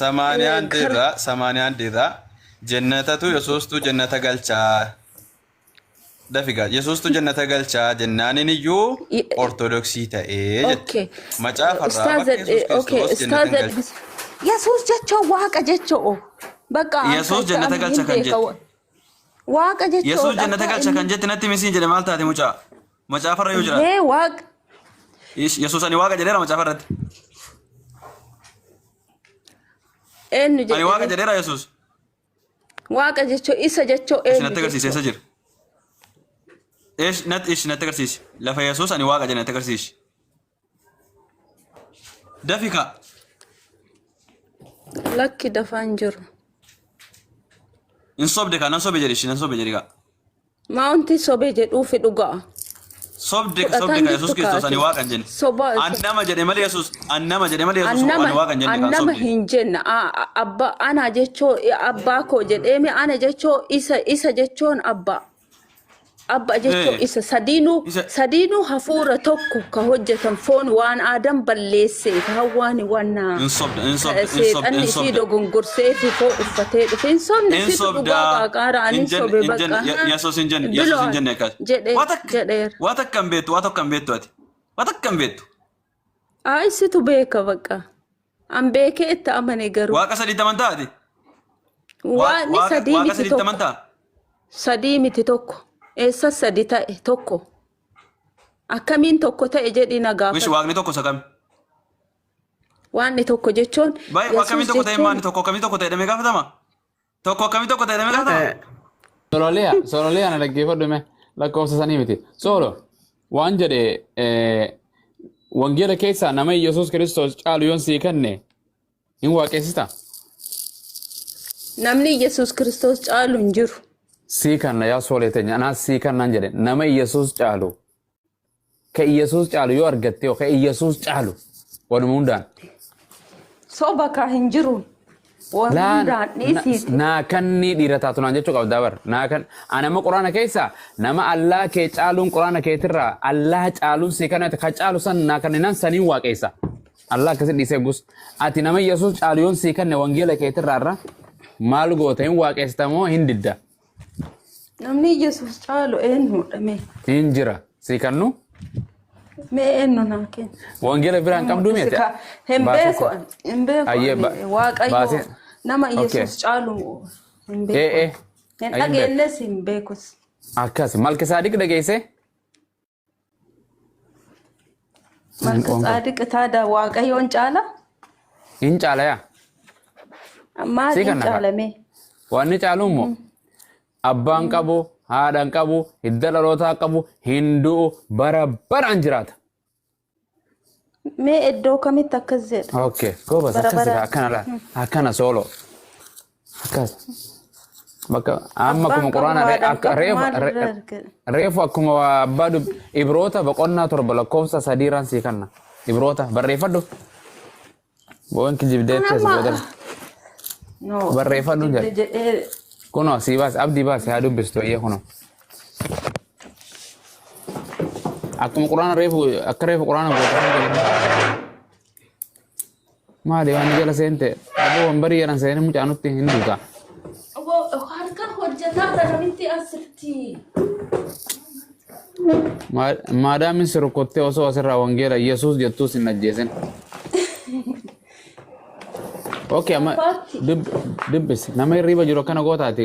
Samaaniyaa andeerraa samaaniyaa andeerraa jennatatu Yesuustuu jennata galchaa. Dafigaa Yesuustuu jennata galchaa jennaaniin iyyuu Ortodoksii ta'ee jette. Okay. Macaafarraa Ustaaza bakka Yesuus okay, Kiristoos jennata hin ustaaza galche. Yesuus jechuun waaqa jechuun bakka an Yesuus kan itti jennata amane galcha hin kan beeka. jette. Waaqa Yesuus jechuudha jennata akka galcha inni kan jette natti misiin jedhe maal taate mucaa? Macaafarra yoo jiraate. hee waaqa Yesuus ani waaqa jedheera macaafarratti. eenyu Ani waaqa jedhe jedheera Yesuus. waaqa jechuun isa jechuun Isin eenyu natti agarsiisi jechuun eessa jira? Ish natti ish natti agarsiisi. Lafa Yesuus ani waaqa jedhe natti agarsiisi. Dafi kaa. Lakki dafaan jiru. Hin sobde kaa nan sobe jedhi ishi nan sobe jedhi kaa. Maanti sobe jedhuufi dhugaa. Sobde sobde Fudhataan kaa Yesuus jirtu Kiristoos ani kaate. waaqa hin jenne. Soba An nama jedhe malee Yesuus an nama jedhe malee Yesuus annama ani waaqa hin jenne kaa annama sobde. hin jenne abba ana jechoo abbaa koo jedheemi ana jechoo isa isa jechoon abbaa. Abba jechuun Ee. isa sadiinuu Isa sadiinuu hafuura tokko ka hojjetan foon waan aadam balleessee ka hawwaan waan hin sobda hin sobda hin sobda seexanni hin isii sobda. dogongorsee fi foon uffatee dhufe hin sobne Hin situ sobda dhugaa qaaqaara ani hin hin jenne sobe hin jenne bakka Yesuus hin jenne Yesuus hin biloon jenne akkas. jedhe Waa takka jedheera. waa takka hin beektu waa tokko hin beektu ati. Waa takka hin beektu. Haa situ beeka bakka. An beekee itti amane garuu. Waaqa sadiitti amantaa ati? Waaqni Waaqa sadii waaqa miti sadiitti tokko. amantaa? Sadii miti tokko. Eessa sadi ta'e tokko. Akkamiin tokko ta'e jedhii na Wish gaafadhu. waaqni tokko isa kami? Waaqni tokko jechuun Baay'ee akkamiin Yesuus tokko ta'e jechuun maanni tokko akkamiin tokko ta'e jedhamee gaafatama? Tokko akkamii tokko ta'e namni gaafata? Sololiyaa, sololiyaa na dhaggeeffadhu mee lakkoofsa sanii miti. Solo waan jedhe wangeela keessaa nama Yesuus Kiristoos caalu yoon sii kenne hin waaqessita. Namni Yesuus Kiristoos caalu hin jiru. Sii kanna yaa soolee teenya anaas sii kannaan jedhe nama Yesuus caalu ka Yesuus caalu yoo argatte yoo ka Yesuus caalu waluma hundaan. Soba kaa hin jiru. Waan Laa hundaan dhiisiiti. naa kannii dhiira taatu naan jechuu qabdaa bar naa kan ana amma quraana keessa nama allaa kee caaluun quraana keetirraa allaa caaluun sii kana ka caalu san naa kanne nan saniin waaqeessa allaa akkasi dhiisee gus ati nama yesuus caalu yoon sii kanne wangeela keetirraa irra maal goota hin waaqeessita moo hin didda Namni Yesuus caalu eenyudha mee? Hin jira. Sii kannu Mee eenyu naa kenna? wangeela biraan qabduu Mul'isi miti. ka hin Baasee beeku si. ani hin beeku Ayyee ani Waaqayyo baasee. nama Okay. Yesuus caalu hin Ee beeku ee. ani. Hin Ayyee hin beeku. dhageenyes hin beekus. Akkas Malkisaadiq dhageessee? Malka Tsaadiq taada Waaqayyoon caala? Hin caala yaa. Sii Maaliin kanna kaa. caalame? Wanni caalu immoo abbaan qabu, haadhaan qabu, hidda dhalootaa qabu, hin du'u, bara baraan jiraata. Mee iddoo kamitti akkas jedha? Okay, goobas Bara akkas kaa baraan. akkana laal. Akkana soolo. Akkas. Bakka amma Abbaan akkuma qabu quraana haadhaan akka qabu reefu maal irra argate? reefu akkuma abbaa dub Ibroota boqonnaa 7 lakkoofsa 3 irraan sii kanna. Ibroota barreeffadhu. Bo'oon kijibdeetti as Anamma booda. no Barreeffadhu kijibde jedhe. jedhee Kunoo sii baase abdii baase haa dubbistu eeyyee kunoo. Akkuma quraana reefu akka reefu quraana goote. Maali waan jala seente aboo wambarii jedhan seenee mucaa nutti hin duuta. Harkaan hojjetaa kanamitti asirti. Maadaamin si rukkuttee osoo asirraa wangeela Yesuus jettuus hin ajjeesin. Okay, amma Salphaatti. dubbisi. Nama hirriiba jiru akkana gootaati.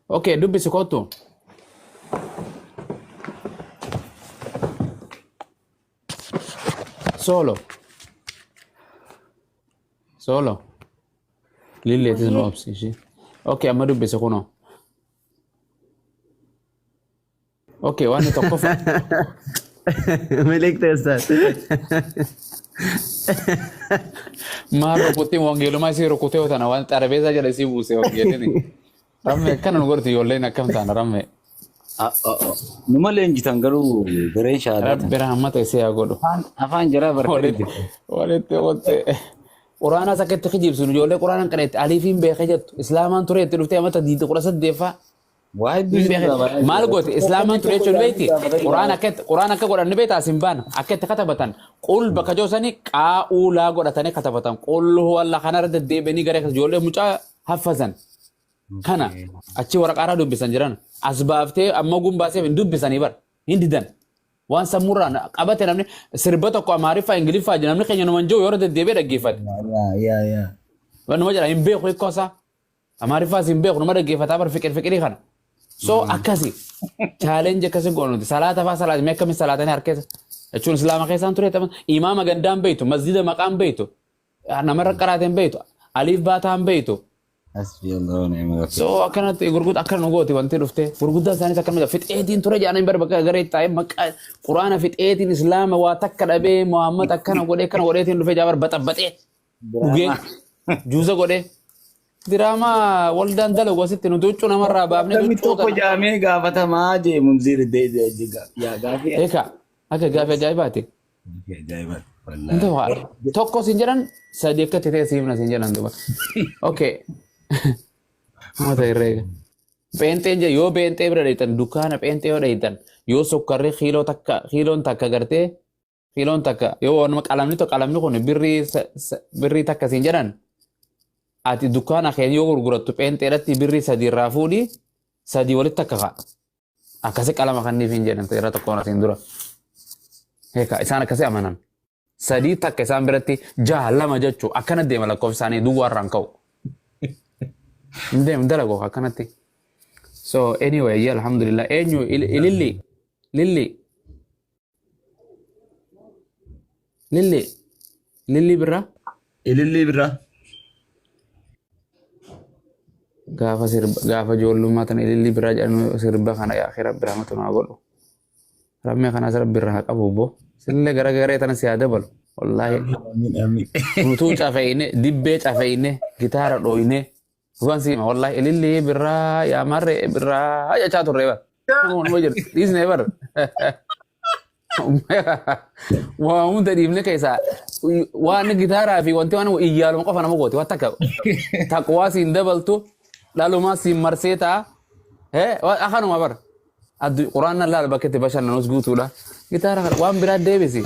Okay, dubbisi kottu. Solo. Solo. Lilleetis nu Wayii. obsi ishee. Okay, amma dubbisi kunoo. Okay, waan tokkoffaa. Milik teessan. Maal rukuttiin wangeelumaa isii rukutee tana waan xarabeessaa jala isii buuse wangeelini. Ramme akkana nu godhti ijoolleen akkam taana ramme. Numa leenjitan garuu gareen shahaadaa Rabbi tan. rahmata isii haa godhu. Afaan jaraa bartee Walitti jirti. walitti qottee. Quraanaas akka itti kijibsinu ijoollee quraanaan qareetti aliifiin beekee jettu islaamaan ture itti dhuftee amata diida 18ffaa. Waa hedduu Hin isin beekan. irraa baraa Maal jira. goote islaamaan ture jechuun beekti. Gaafatanii Quraan akka quraan akka godhan ni beektaa asin baana akka itti katabatan qul bakka joosanii qaa'uulaa godhatanii katabatan qul huwalla kanarra deddeebi'anii gara ijoollee mucaa haffazan kana achi waraqaarraa dubbisan jiran as baaftee amma gumbaaseef hin dubbisanii bar hin didan. Waan sammuurraan qabate namni sirba tokko Amaariffaa Ingiliffaa namni keenya numan jiru yeroo deddeebi'ee dhaggeeffate. Yaa yaa yaa. Numa jedha hin beeku hiikoo isaa. Amaariffaas hin beeku nama dhaggeeffataa bar fiqir fiqirii kana. So akkasi challenge akkasi godhuti salaata faa salaati mee akkamiin salaatanii harkeessa jechuun islaama keessaan ture taphan imaama gandaan beektu masjida maqaan beektu namarra qaraateen beektu aliif baataan beektu. Hasbi Allah wa ni'mal wakiil. So akkanatti gurguddaa akkana nu gooti wanti dhufte gurguddaan isaaniis akkanuma fixeetiin ture jedhanii bar bakka garee taa'ee maqaa quraana fixeetiin islaama waa takka dhabee Muhammad akkana godhee akkana godheetiin dhufee jaabar baxabbaxee dhugee juusa godhee diraamaa waldaan dalagu asitti nuti huccuu namarraa baafnee Namni huccuu tokko tana. jaamee gaafatamaa jee Munziir yaa gaafii. Eeka akka gaafii ajaa'ibaati. Gaafii ajaa'ibaati. Inta Wallaahi. waa tokko siin jedhan sadi akka itti ta'e siifna siin jedhan duba. Okay. Mata herreega. Pheenxeen jedhe yoo pheenxee bira dheeytan dukkaana pheenxee yoo dheeytan yoo sukkarri kiiloo takka kiiloon takka gartee kiiloon takka yoo waanuma qalamni tokko qalamni kun birrii birrii takka siin jedhan ati dukkaana kee yoo gurgurattu pheenxeedhatti birrii sadii irraa fuudhi sadii walitti takka ka'a. Akkasi qalama kanniif hin jedhan irra tokkoon asiin dura. Heeka isaan akkasi amanan. Sadii takka isaan biratti jaha lama jechuu akkana deema lakkoofsi isaanii duwwaa irraan ka'u. Hin deemu dalagu akkanatti. So anyway, yeah, alhamdulillah. Eenyu ililli lilli lilli lilli birraa Ilillii birraa. Gaafa sirba gaafa ijoollummaa tana ilillii birraa jedhan sirba kana yaa akhi rabbi rahmatu naa godhu. Rammee kanaas rabbi irraa haa qabu boo. Sillee gara garee tana si haa dabalu. Wallaahi Amiin amiin. nutuu cafeeyne dibbee cafeeyne gitaara dhooyne dhugaan siima wallaahi ilillii birraa yaa marree birraa jechaa turre bar. Nama jedhu dhiisne bar. Waa hunda dhiifne keessaa waan gitaaraa fi wanti waan iyyaaluma qofa nama gooti waan takka taqwaa siin dabaltu dhalumaa siin marsee ta'a. Akkanuma bar. Addu quraanna laal bakka itti bashannanus guutuudha. Gitaara kana waan biraa deebisi.